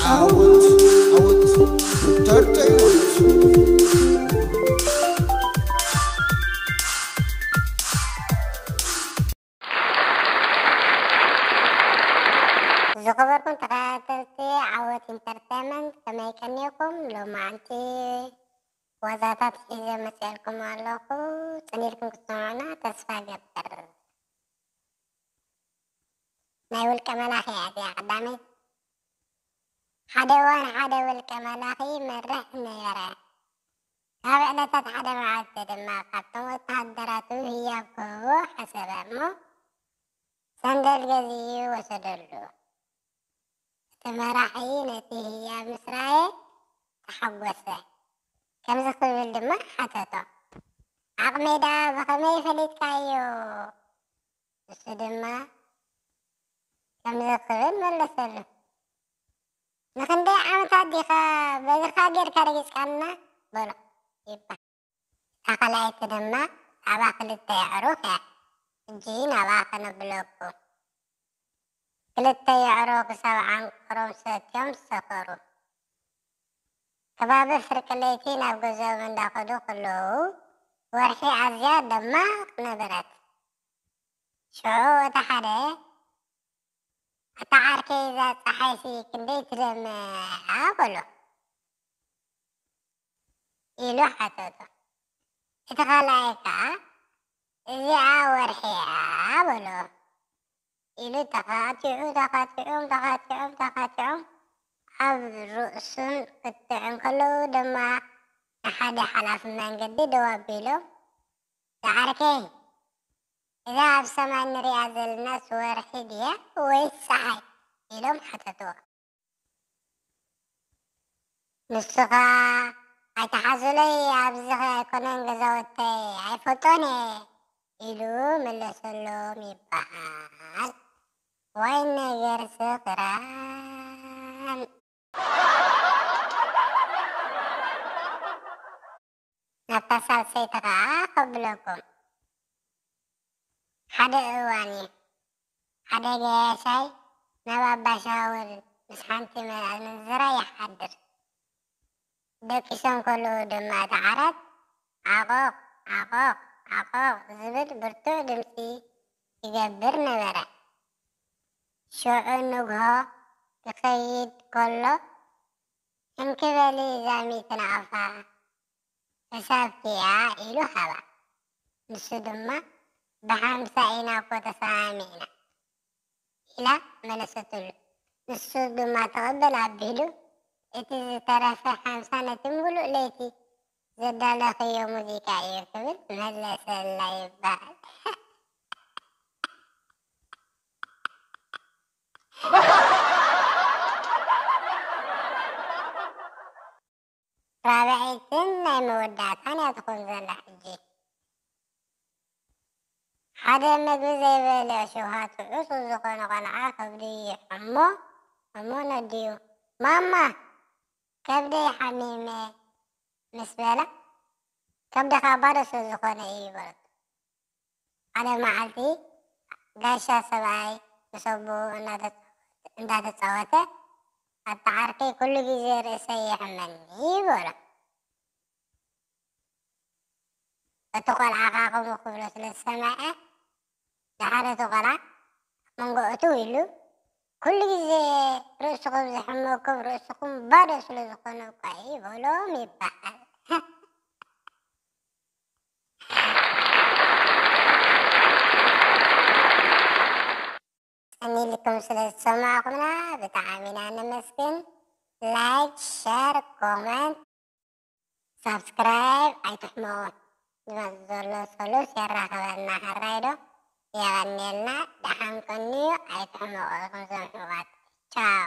ዓወት ዓወት ኢንተርቴይንመንት። ዝኸበርኩም ተኸታተልቲ ዓወት ኢንተርቴይንመንት፣ ከመይ ቀኒኹም? ሎማዓንቲ ዋዛታት ሒዘ መፅኤልኩም ኣለኹ። ፅን ኢልኩም ክትሰምዑና ተስፋ እገብር። ናይ ውልቀ መላኺ እያ እዚኣ ቀዳመይቲ። ሓደ እዋን ሓደ ውልቀ መላኺ ይመርሕ ነበረ። ካብ ዕለታት ሓደ መዓልቲ ድማ ካብቶም ወተሃደራቱ ህያብ ክህቦ ሓሰበ እሞ ሰንደል ገዚኡ ወሰደሉ። እቲ መራሒ ነቲ ህያብ ምስ ረኣየ ተሓጎሰ። ከምዚ ክብል ድማ ሓተቶ፣ "ዓቕመይ ደኣ ብኸመይ ፈሊጥካዮ?" ንሱ ድማ ከምዚ ክብል መለሰሉ፣ "ንኽንደይ ዓመታት ዲኻ በእግርኻ ጌርካ ረጊጽካና?" በሎ ይባሃል። እታ ካልኣይቲ ድማ፣ "ብዛዕባ ክልተ የዕሩኽ እያ፣ ሕጂ ናብኣ ከነብለኩም። ክልተ የዕሩኽ ክሳብ ዓንቀሮም ሰትዮም ሰኸሩ። ከባቢ ፍርቂ ለይቲ ናብ ገዝኦም እንዳኸዱ ከለዉ፣ ወርሒ ኣዝያ ደማቕ ነበረት። ሽዑ እቲ ሓደ፣ 'ኣታ ዓርከይ፣ እዛ ጸሓይሲ ክንደይ ትደምቕ?' በሎ ኢሉ ሓተቶ። እቲ ካልኣይ ከኣ፣ 'እዚኣ ወርሒ እያ' በሎ ኢሉ ተኻቲዑ፣ ተኻቲዖም፣ ተኻቲዖም፣ ተኻቲዖም ኣብ ርእሶም ክትዕን ከለዉ ድማ ንሓደ ሓላፊ መንገዲ ደው ኣቢሎም፣ "ዝዓርከይ፣ እዛ ኣብ ሰማይ ንሪኣ ዘለናስ ወርሒ ድያ ወይስ ጸሓይ?" ኢሎም ሓተትዎ። ንሱ ኸኣ፣ "ኣይትሓዙለይ፣ ኣብዚ ኸ ኣይኮነን ገዛውተይ፣ ኣይፈልጦን እየ" ኢሉ መለሰሎም ይበሃል። ዋይ ነገር ስኽራን። ናብታ ሳልሰይቲ ኸዓ ከብለኩም። ሓደ እዋን እዩ። ሓደ ገያሻይ ናብ ኣባሻውል ምስ ሓንቲ ኣመንዝራ ይሓድር። ደቂሶም ከለዉ ድማ እቲ ዓራት ዓቖቕ፣ ዓቖቕ፣ ዓቖቕ ዝብል ብርቱዕ ድምጺ ይገብር ነበረ። ሽዑ ንግሆ ክኸይድ ከሎ፣ "እንኪ በሊ እዛ ሚእቲ ናቕፋ፣ ሕሳብኪ እያ" ኢሉ ሃባ። ንሱ ድማ፣ "ብሓምሳ ኢና እኮ ተሰማሚዕና" ኢላ መለሰትሉ። ንሱ ድማ ተቐበል ኣቢሉ፣ "እቲ ዝተረፈ ሓምሳ ነቲ ምሉእ ለይቲ ዘዳለኽዮ ሙዚቃ እዩ" ክብል መለሰላ ይበሃል። ራብዐይትን ናይ መወዳእታን እያ ትኾን ዘላ ሕጂ። ሓደ ምግቢ ዘይበልዕ ሽውሃቱ ዕሱብ ዝኾነ ቆልዓ ከብዱ ይሕሞ፣ እሞ ነዲኡ፣ "ማማ፣ ከብደይ ሓሚመ" ምስ በላ፣ "ከብድኻ ባዶ ስለ ዝኾነ እዩ" በለቶ። ሓደ መዓልቲ ጋሻ ሰብኣይ ምስ ኣቦኡ እናተ-፣ እንዳተጻወተ፣ "ኣታ ዓርከይ፣ ኩሉ ግዜ ርእሰይ የሕመኒ" በሎ። እቲ ቆልዓ ኸዓ ከምኡ ክብሎ ስለ ዝሰምዐ፣ ደሓር እቲ ቆልዓ ኣብ መንጎ እትው ኢሉ፣ "ኩሉ ግዜ ርእስኹም ዘሕመኩም ርእስኹም ባዶ ስለ ዝኾነ እኳ እዩ" በሎም ይበሃል። ጸኒልኩም ስለ ዝሰማዕኩምና ብጣዕሚ ኢና ነመስግን። ላይክ፣ ሸር፣ ኮመንት፣ ሳብስክራይብ ኣይትሕመቑ። ዝመጽእ ዘሎ ሰሉስ የራኽበና። ሕራይ ዶ? የቐንየልና። ደሓን ቀንዩ። ኣይትሕመቑ ኢኹም ዘምሕዋት። ቻው።